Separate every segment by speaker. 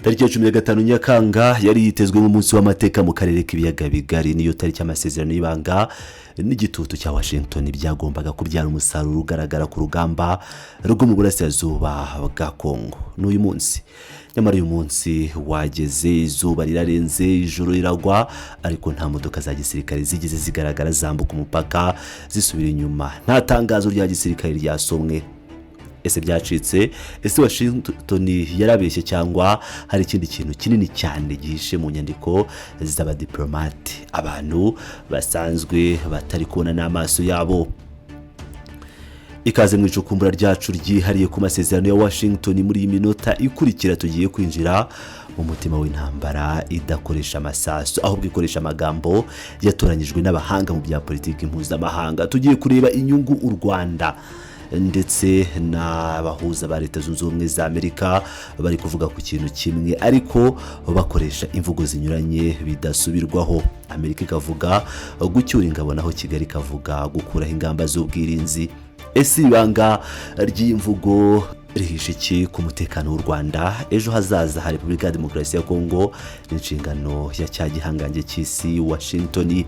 Speaker 1: Tariki ya 15 Nyakanga yari yitezwe nk'umunsi w'amateka mu karere k'Ibiyaga Bigari. Niyo tariki amasezerano y'ibanga n'igitutu cya Washington byagombaga kubyara umusaruro ugaragara ku rugamba rwo mu burasirazuba bwa Kongo. N'uyu munsi nyamara, uyu munsi wageze, izuba rirarenze, ijoro riragwa, ariko nta modoka za gisirikare zigeze zigaragara zambuka umupaka zisubira inyuma. Nta tangazo rya gisirikare ryasomwe. Ese byacitse? Ese Washington yarabeshye, cyangwa hari ikindi kintu kinini cyane gihishe mu nyandiko z'abadiplomate abantu basanzwe batari kubona n'amaso yabo? Ikaze mu icukumbura ryacu ryihariye ku masezerano ya Washington. Muri iyi minota ikurikira tugiye kwinjira mu mutima w'intambara idakoresha amasasu, ahubwo ikoresha amagambo yatoranyijwe n'abahanga mu bya politiki mpuzamahanga. Tugiye kureba inyungu u Rwanda ndetse n'abahuza ba Leta Zunze Ubumwe za Amerika bari kuvuga ku kintu kimwe, ariko bakoresha imvugo zinyuranye bidasubirwaho. Amerika ikavuga gucyura ingabo, naho Kigali ikavuga gukuraho ingamba z'ubwirinzi. Ese ibanga ry'imvugo rihishe iki ku mutekano w'u Rwanda, ejo hazaza ha Repubulika ya Demokarasi ya Kongo n'inshingano ya cya gihangange cy'isi Washington?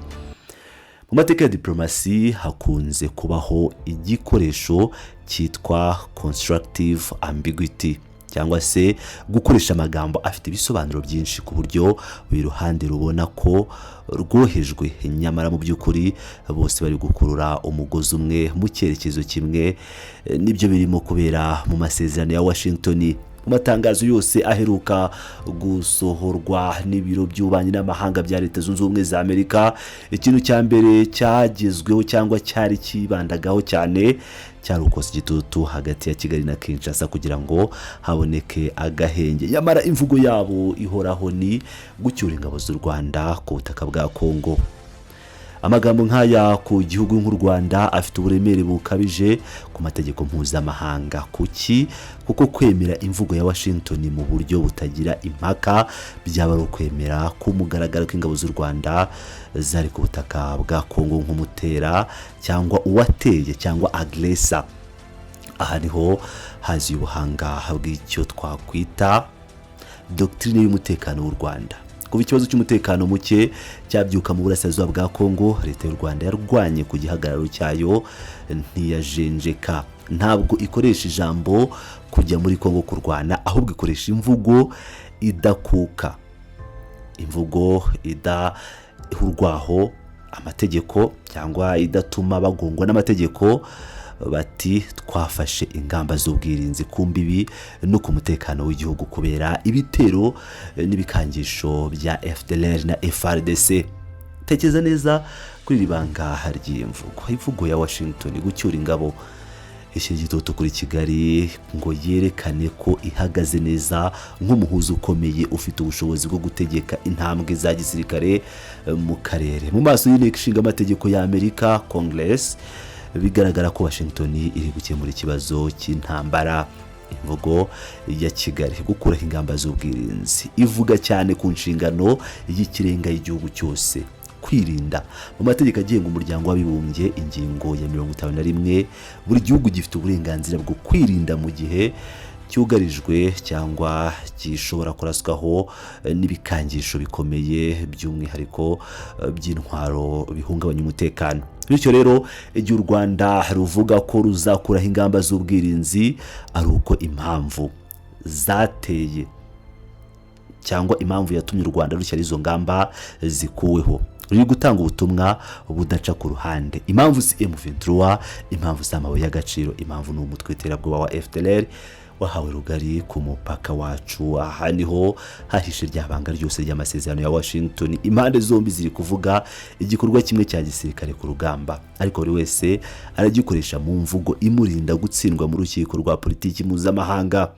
Speaker 1: Mu mateka ya diplomasi hakunze kubaho igikoresho cyitwa constructive ambiguity, cyangwa se gukoresha amagambo afite ibisobanuro byinshi ku buryo buri ruhande rubona ko rwohejwe, nyamara mu by'ukuri bose bari gukurura umugozi umwe mu cyerekezo kimwe. Nibyo birimo kubera mu masezerano ya Washington. Mu matangazo yose aheruka gusohorwa n'ibiro by'ububanyi n'amahanga bya Leta Zunze Ubumwe za Amerika, ikintu cya mbere cyagezweho cyangwa cyari kibandagaho cyane cyari ukosa igitutu hagati ya Kigali na Kinshasa kugira ngo haboneke agahenge. Nyamara imvugo yabo ihoraho ni gucyura ingabo z'u Rwanda ku butaka bwa Kongo. Amagambo nk'aya ku gihugu nk'u Rwanda afite uburemere bukabije ku mategeko mpuzamahanga. Kuki? Kuko kwemera imvugo ya Washington mu buryo butagira impaka byaba ari ukwemera ku mugaragaro ko ingabo z'u Rwanda zari ku butaka bwa Kongo nk'umutera cyangwa uwateye cyangwa aggressor. Aha niho haziye ubuhanga bw'icyo twakwita doctrine y'umutekano w'u Rwanda. Kuva ikibazo cy'umutekano muke cyabyuka mu burasirazuba bwa Kongo, Leta y'u Rwanda yarwanye ku gihagararo cyayo, ntiyajenjeka. Ntabwo ikoresha ijambo kujya muri Kongo kurwana, ahubwo ikoresha imvugo idakuka, imvugo idahurwaho amategeko cyangwa idatuma bagongwa n'amategeko. Bati: "Twafashe ingamba z'ubwirinzi ku mbibi no ku mutekano w'igihugu kubera ibitero n'ibikangisho bya FDLR na FARDC." Tekereza neza kuri iri banga ry'imvugo. Imvugo ya Washington, gucyura ingabo, ishyira igitutu kuri Kigali ngo yerekane ko ihagaze neza nk'umuhuza ukomeye ufite ubushobozi bwo gutegeka intambwe za gisirikare mu karere. Mu maso y'Inteko Ishinga Amategeko ya Amerika, Congress, bigaragara ko Washington iri gukemura ikibazo cy'intambara. Imvugo ya Kigali, gukuraho ingamba z'ubwirinzi, ivuga cyane ku nshingano y'ikirenga y'igihugu cyose kwirinda. Mu mategeko agenga Umuryango w'Abibumbye, ingingo ya 51, buri gihugu gifite uburenganzira bwo kwirinda mu gihe cyugarijwe cyangwa gishobora kuraswaho n'ibikangisho bikomeye, by'umwihariko by'intwaro bihungabanya umutekano. Bityo rero, igihe u Rwanda ruvuga ko ruzakuraho ingamba z'ubwirinzi ari uko impamvu zateye cyangwa impamvu yatumye u Rwanda rushyira izo ngamba zikuweho, ruri gutanga ubutumwa budaca ku ruhande. Impamvu si M23, impamvu si amabuye y'agaciro, impamvu ni umutwe w'iterabwoba wa FDLR wahawe rugari ku mupaka wacu. Aha niho hahishe rya banga ryose ry'amasezerano ya Washington. Impande zombi ziri kuvuga igikorwa kimwe cya gisirikare ku rugamba, ariko buri wese aragikoresha mu mvugo imurinda gutsindwa mu rukiko rwa politiki mpuzamahanga.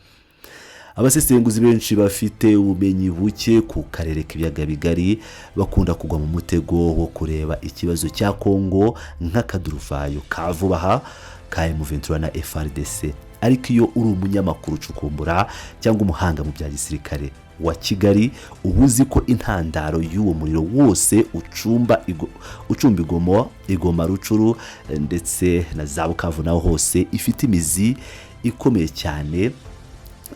Speaker 1: Abasesenguzi benshi bafite ubumenyi buke ku karere k'Ibiyaga Bigari bakunda kugwa mu mutego wo kureba ikibazo cya Kongo nk'akaduruvayo ka vuba aha ka M23 na FARDC. Ariko iyo uri umunyamakuru ucukumbura cyangwa umuhanga mu bya gisirikare wa Kigali, uba uzi ko intandaro y'uwo muriro wose ucumba Igoma, Rutshuru ndetse na za Bukavu naho hose ifite imizi ikomeye cyane.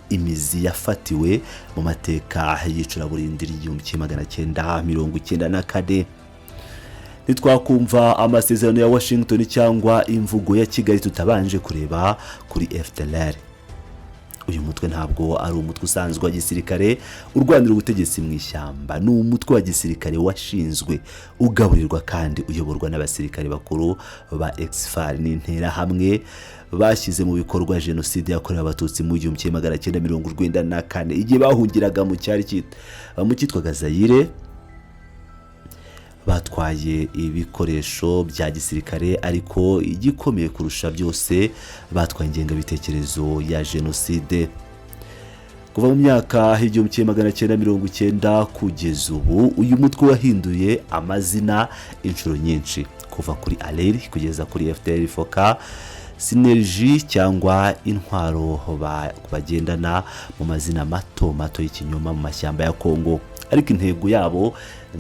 Speaker 1: Imizi yafatiwe mu mateka y'icuraburindi ry'igihumbi kimwe magana cyenda mirongo icyenda na kane. Ntitwakumva amasezerano ya Washington cyangwa imvugo ya Kigali tutabanje kureba kuri FDLR. Uyu mutwe ntabwo ari umutwe usanzwe wa gisirikare urwanira ubutegetsi mu ishyamba. Ni umutwe wa gisirikare washinzwe, ugaburirwa kandi uyoborwa n'abasirikare bakuru ba ex-FAR n'Interahamwe bashyize mu bikorwa jenoside yakorewe Abatutsi mu 1994, igihe bahungiraga mu cyari mu cyitwaga Zayire batwaye ibikoresho bya gisirikare, ariko igikomeye kurusha byose, batwaye ingengabitekerezo ya jenoside. Kuva mu myaka 1990 kugeza ubu, uyu mutwe wahinduye amazina inshuro nyinshi, kuva kuri AREL kugeza kuri FDLR FOCA Synergy, cyangwa intwaro bagendana mu mazina mato mato y'ikinyoma mu mashyamba ya Kongo, ariko intego yabo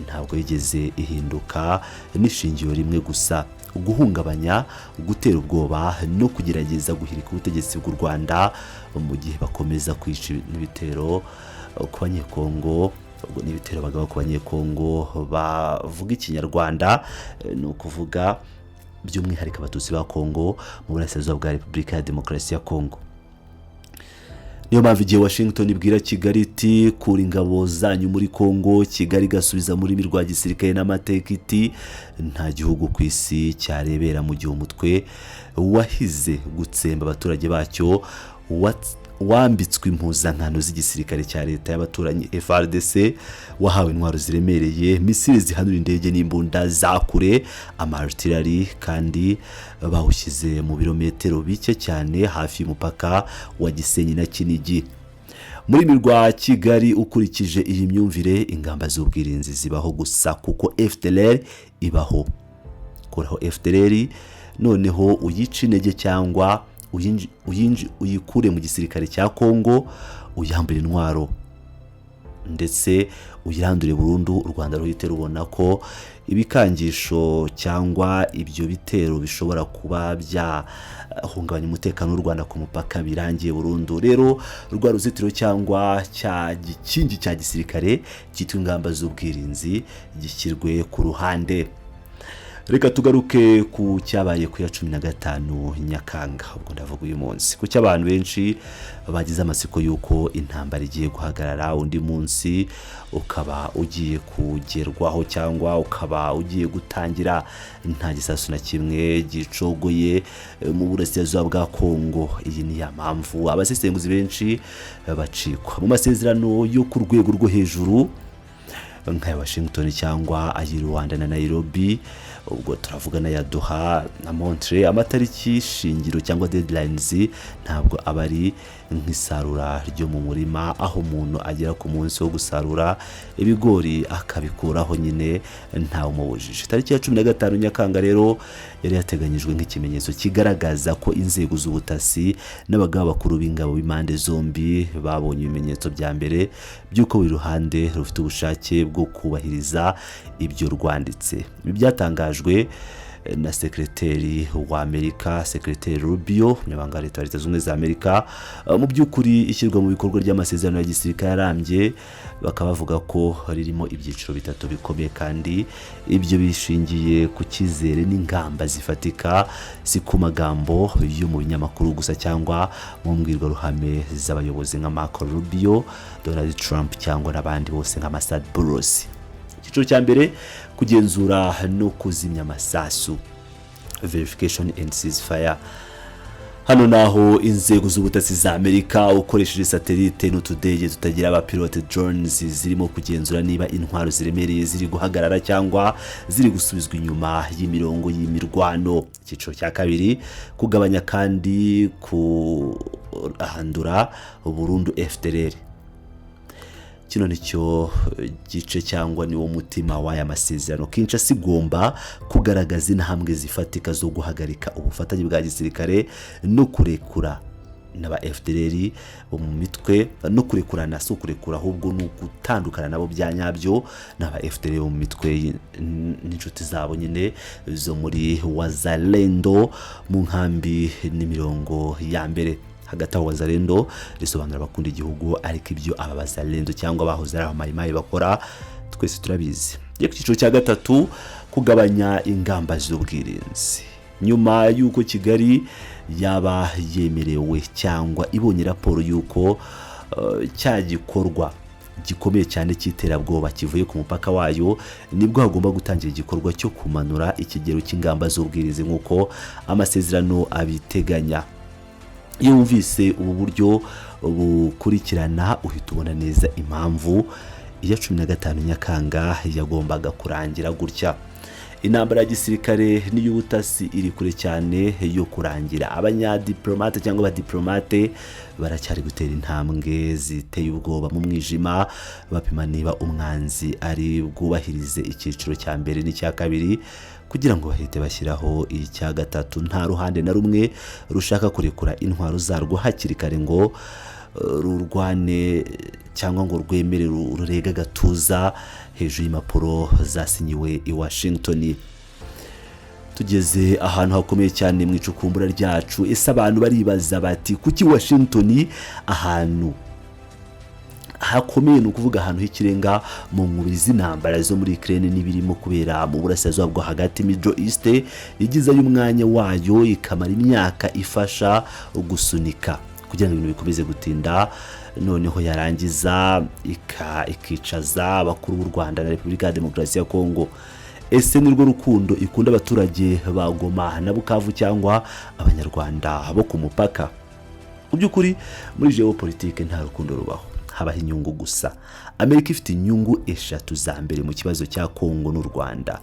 Speaker 1: ntabwo yigeze ihinduka, n'ishingiro rimwe gusa: guhungabanya, gutera ubwoba no kugerageza guhirika ubutegetsi bw'u Rwanda, mu gihe bakomeza kwica n'ibitero ku Banyekongo. Ubwo n'ibitero bagaba ku Banyekongo bavuga Ikinyarwanda, ni ukuvuga by'umwihariko Abatutsi ba Kongo mu burasirazuba bwa Repubulika ya Demokarasi ya Kongo. Niyo mpamvu igihe Washington ibwira Kigali iti: "Kura ingabo zanyu muri Kongo", Kigali igasubiza mu rurimi rwa gisirikare n'amateka iti: "Nta gihugu ku isi cyarebera mu gihe umutwe wahize gutsemba abaturage bacyo wambitswe impuzankano z'igisirikare cya leta y'abaturanyi FARDC, wahawe intwaro ziremereye, misile zihanura indege n'imbunda za kure, ama artillery, kandi bawushyize mu birometero bike cyane hafi y'umupaka wa Gisenyi na Kinigi." Muri rwa Kigali, ukurikije iyi myumvire, ingamba z'ubwirinzi zibaho gusa kuko FDLR ibaho. Kuraho FDLR, noneho uyice intege cyangwa uyikure mu gisirikare cya Kongo, uyambure intwaro, ndetse uyirandure burundu, u Rwanda ruhite rubona ko ibikangisho cyangwa ibyo bitero bishobora kuba byahungabanya umutekano w'u Rwanda ku mupaka birangiye burundu. Rero rwa ruzitiro cyangwa cya gikingi cya gisirikare cyitwa ingamba z'ubwirinzi gishyirwe ku ruhande. Reka tugaruke ku cyabaye ku ya 15 Nyakanga, ubwo ndavuga uyu munsi, kuko abantu benshi bagize amatsiko y'uko intambara igiye guhagarara, undi munsi ukaba ugiye kugerwaho cyangwa ukaba ugiye gutangira nta gisasu na kimwe gicogoye mu burasirazuba bwa Kongo. Iyi ni ya mpamvu abasesenguzi benshi bacikwa mu masezerano yo ku rwego rwo hejuru nk'aya Washington cyangwa ay'i Rwanda na Nairobi, ubwo turavuga n'aya Doha na Montreux. Amatariki shingiro cyangwa deadlines ntabwo aba ari nk'isarura ryo mu murima, aho umuntu agera ku munsi wo gusarura ibigori akabikuraho nyine ntawe umubujije. Tariki ya 15 Nyakanga rero yari yateganyijwe nk'ikimenyetso kigaragaza ko inzego z'ubutasi n'abagaba bakuru b'ingabo b'impande zombi babonye ibimenyetso bya mbere by'uko buri ruhande rufite ubushake bwo kubahiriza ibyo rwanditse. Ibi byatangajwe na Sekereteri wa Amerika, Sekereteri Rubio, umunyamabanga wa leta wa Leta Zunze Ubumwe za Amerika. Mu by'ukuri, ishyirwa mu bikorwa ry'amasezerano ya gisirikare arambye bakaba bavuga ko ririmo ibyiciro bitatu bikomeye, kandi ibyo bishingiye ku cyizere n'ingamba zifatika, si ku magambo yo mu binyamakuru gusa cyangwa mu mbwirwaruhame z'abayobozi nka Marco Rubio, Donald Trump cyangwa n'abandi bose nka Massad Boulos. Icyiciro cya mbere: kugenzura no kuzimya amasasu, verification and ceasefire. Hano naho inzego z'ubutasi za Amerika, ukoresheje satelite n'utudege tutagira abapilote, drones, zirimo kugenzura niba intwaro ziremereye ziri guhagarara cyangwa ziri gusubizwa inyuma y'imirongo y'imirwano. Icyiciro cya kabiri: kugabanya kandi kuhandura burundu FDLR. Kino nicyo gice cyangwa niwo mutima w'aya masezerano. Kinshasa igomba kugaragaza intambwe zifatika zo guhagarika ubufatanye bwa gisirikare no kurekura n'aba FDLR bo mu mitwe, no kurekurana, si ukurekura ahubwo ni ugutandukana nabo bya nyabyo, n'aba FDLR bo mu mitwe n'inshuti zabo nyine zo muri Wazalendo mu nkambi n'imirongo ya mbere. Hagati aho, Wazalendo risobanura abakunda igihugu, ariko ibyo aba Bazalendo cyangwa bahoze ari Abamayimayi bakora twese turabizi. Ku cyiciro cya gatatu, kugabanya ingamba z'ubwirinzi. Nyuma y'uko Kigali yaba yemerewe cyangwa ibonye raporo y'uko cya gikorwa gikomeye cyane cy'iterabwoba kivuye ku mupaka wayo, nibwo hagomba gutangira igikorwa cyo kumanura ikigero cy'ingamba z'ubwirinzi nk'uko amasezerano abiteganya. Iyo wumvise ubu buryo bukurikirana, uhita ubona neza impamvu iya 15 Nyakanga yagombaga kurangira gutya. Intambara ya gisirikare n'iy'ubutasi iri kure cyane yo kurangira. Abanyadiplomate cyangwa abadiplomate baracyari gutera intambwe ziteye ubwoba mu mwijima, bapima niba umwanzi ari bwubahirize icyiciro cya mbere n'icya kabiri kugira ngo bahite bashyiraho icya gatatu. Nta ruhande na rumwe rushaka kurekura intwaro zarwo hakiri kare ngo rurwane cyangwa ngo rwemere rurege agatuza hejuru y'impapuro zasinyiwe i Washington. Tugeze ahantu hakomeye cyane mu icukumbura ryacu. Ese abantu baribaza bati: "Kuki Washington, ahantu hakomeye, ni ukuvuga ahantu h'ikirenga mu nkubiri z'intambara zo muri Ukraine n'ibirimo kubera mu burasirazuba bwo hagati, Middle East, igizeyo umwanya wayo ikamara imyaka ifasha gusunika kugira ngo ibintu bikomeze gutinda, noneho yarangiza ikicaza abakuru b'u Rwanda na Repubulika ya Demokarasi ya Kongo? Ese nirwo rukundo ikunda abaturage ba Goma na Bukavu cyangwa Abanyarwanda bo ku mupaka?" Mu by'ukuri, muri géopolitique nta rukundo rubaho, habaho inyungu gusa. Amerika ifite inyungu eshatu za mbere mu kibazo cya Kongo n'u Rwanda.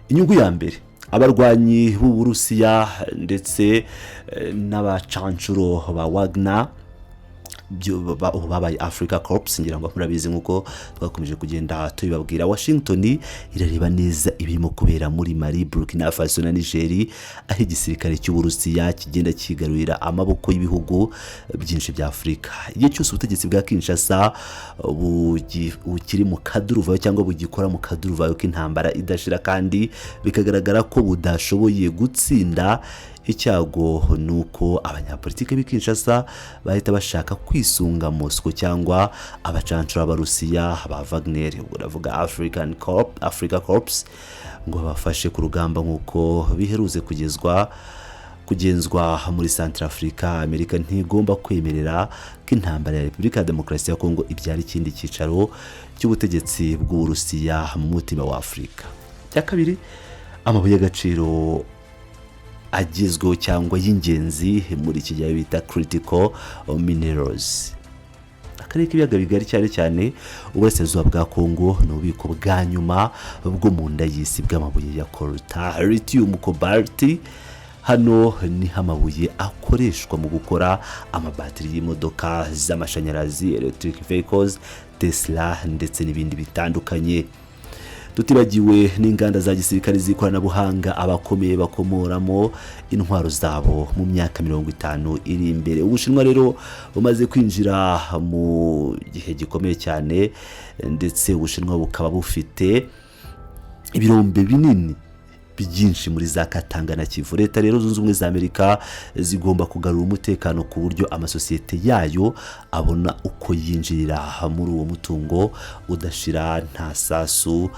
Speaker 1: Inyungu ya mbere, abarwanyi b'Uburusiya ndetse n'abacancuro ba Wagner, ubu babaye Africa Corps, ngira ngo murabizi nk'uko twakomeje kugenda tubibabwira. Washington irareba neza ibirimo kubera muri Mali, Burkina Faso na Niger, aho igisirikare cy'Uburusiya kigenda kigarurira amaboko y'ibihugu byinshi bya Afurika. Igihe cyose ubutegetsi bwa Kinshasa bukiri mu kaduruvayo cyangwa bugikora mu kaduruvayo k'intambara idashira, kandi bikagaragara ko budashoboye gutsinda, icyago ni uko abanyapolitiki b'i Kinshasa bahita bashaka kwisunga Moscow cyangwa abacancuro b'Abarusiya ba Wagner, ubwo ndavuga African Corps, Africa Corps, ngo babafashe ku rugamba nk'uko biherutse kugenzwa muri Centrafrica. Amerika ntigomba kwemerera ko intambara ya Repubulika ya Demokarasi ya Kongo ibyara ikindi cyicaro cy'ubutegetsi bw'Uburusiya mu mutima wa Afurika. Icya kabiri, amabuye y'agaciro agezweho cyangwa y'ingenzi muri iki gihe bita critical minerals. Akarere k'Ibiyaga Bigari, cyane cyane uburasirazuba bwa Kongo, ni ububiko bwa nyuma bwo mu nda y'isi bw'amabuye ya coltan, lithium, cobalt. Hano niho amabuye akoreshwa mu gukora amabatiri y'imodoka z'amashanyarazi, electric vehicles, Tesla ndetse n'ibindi bitandukanye, tutibagiwe n'inganda za gisirikare z'ikoranabuhanga abakomeye bakomoramo intwaro zabo mu myaka 50 iri imbere. Ubushinwa rero bumaze kwinjira mu gihe gikomeye cyane, ndetse Ubushinwa bukaba bufite ibirombe binini byinshi muri za Katanga na Kivu. Leta rero Zunze Ubumwe za Amerika zigomba kugarura umutekano ku buryo amasosiyete yayo abona uko yinjirira muri uwo mutungo udashira nta sasu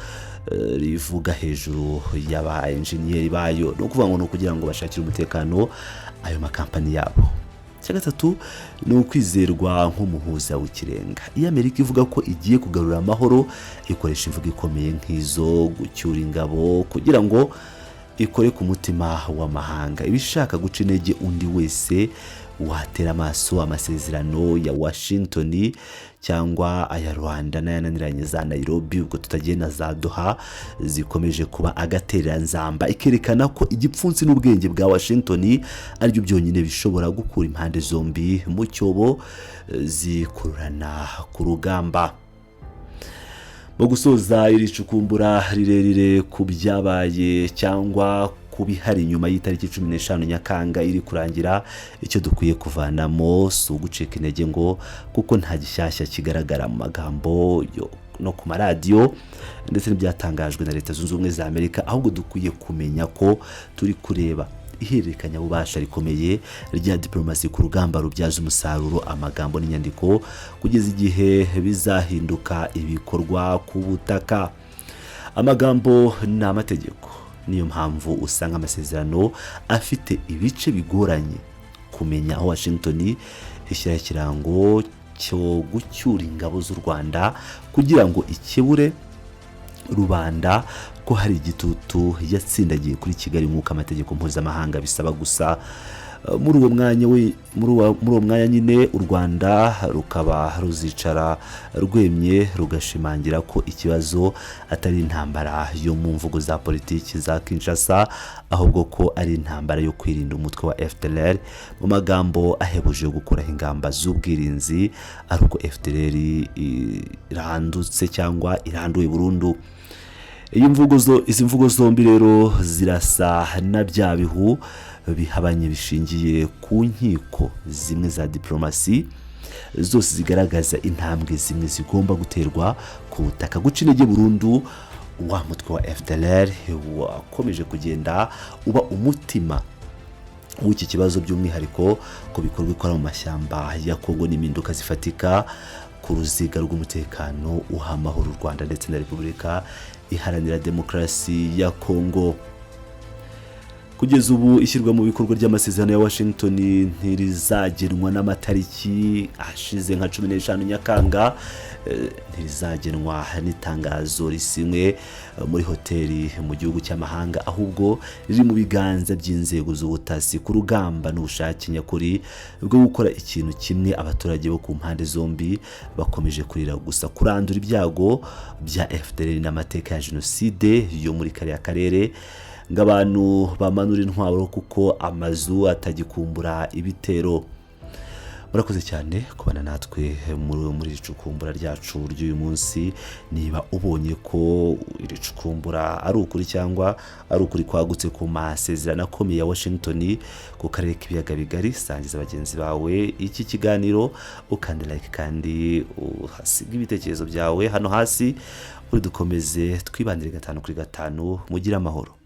Speaker 1: rivuga hejuru y'aba enjeniyeri bayo. Ni ukuvuga ngo ni ukugira ngo bashakire umutekano ayo makampani yabo. Icya gatatu ni ukwizerwa nk'umuhuza w'ikirenga. Iyo Amerika ivuga ko igiye kugarura amahoro, ikoresha imvugo ikomeye nk'izo gucyura ingabo kugira ngo ikore ku mutima w'amahanga. Iba ishaka guca intege undi wese watera amaso amasezerano ya Washington cyangwa aya Rwanda n'ayananiranye za Nairobi, ubwo tutagiye na za Doha zikomeje kuba agatereranzamba. Ikerekana ko igipfunsi n'ubwenge bwa Washington aribyo byonyine bishobora gukura impande zombi mu cyobo zikururana ku rugamba. Mu gusoza iri cukumbura rirerire ku byabaye cyangwa ku bihari nyuma y'itariki 15 Nyakanga iri kurangira, icyo dukwiye kuvanamo si ugucika intege ngo kuko nta gishyashya kigaragara mu magambo no ku maradiyo ndetse n'ibyatangajwe na Leta Zunze Ubumwe za Amerika, ahubwo dukwiye kumenya ko turi kureba Ihererekanyabubasha rikomeye rya diplomasi ku rugamba rubyaza umusaruro amagambo n'inyandiko kugeza igihe bizahinduka ibikorwa ku butaka. Amagambo ni amategeko, niyo mpamvu usanga amasezerano afite ibice bigoranye kumenya, aho Washington ishyiraho ikirango cyo gucyura ingabo z'u Rwanda kugira ngo ikebure rubanda ko hari igitutu yatsindagiye kuri Kigali, nk'uko amategeko mpuzamahanga bisaba. Gusa muri uwo mwanya nyine, u Rwanda rukaba ruzicara rwemye, rugashimangira ko ikibazo atari intambara yo mu mvugo za politiki za Kinshasa, ahubwo ko ari intambara yo kwirinda umutwe wa FDLR, mu magambo ahebuje yo gukuraho ingamba z'ubwirinzi ari uko FDLR irandutse cyangwa iranduye burundu. Izi mvugo zombi rero zirasa na bya bihu bihabanye bishingiye ku nkiko zimwe za diplomasi, zose zigaragaza intambwe zimwe zigomba guterwa ku butaka: guca intege burundu wa mutwe wa FDLR wakomeje kugenda uba umutima w'iki kibazo, by'umwihariko ku bikorwa ikora mu mashyamba ya Kongo, n'impinduka zifatika ku ruziga rw'umutekano uha amahoro u Rwanda ndetse na Repubulika Iharanira Demokarasi ya Kongo. Kugeza ubu, ishyirwa mu bikorwa ry'amasezerano ya Washington ntirizagenwa n'amatariki ashize nka 15 Nyakanga, ntirizagenwa n'itangazo risinywe muri hoteli mu gihugu cy'amahanga, ahubwo riri mu biganza by'inzego z'ubutasi ku rugamba n'ubushake nyakuri bwo gukora ikintu kimwe abaturage bo ku mpande zombi bakomeje kurira gusa: kurandura ibyago bya FDLR n'amateka ya jenoside yo muri kariya karere, ngo abantu bamanura intwaro kuko amazu atagikumbura ibitero. Murakoze cyane kubana natwe muri iri cukumbura ryacu ry'uyu munsi. Niba ubonye ko iri cukumbura ari ukuri cyangwa ari ukuri kwagutse ku masezerano akomeye ya Washington ku karere k'Ibiyaga Bigari, sangiza bagenzi bawe iki kiganiro, ukanda like kandi uhasiga ibitekerezo byawe hano hasi, uri dukomeze twibanire gatanu kuri gatanu. Mugire amahoro.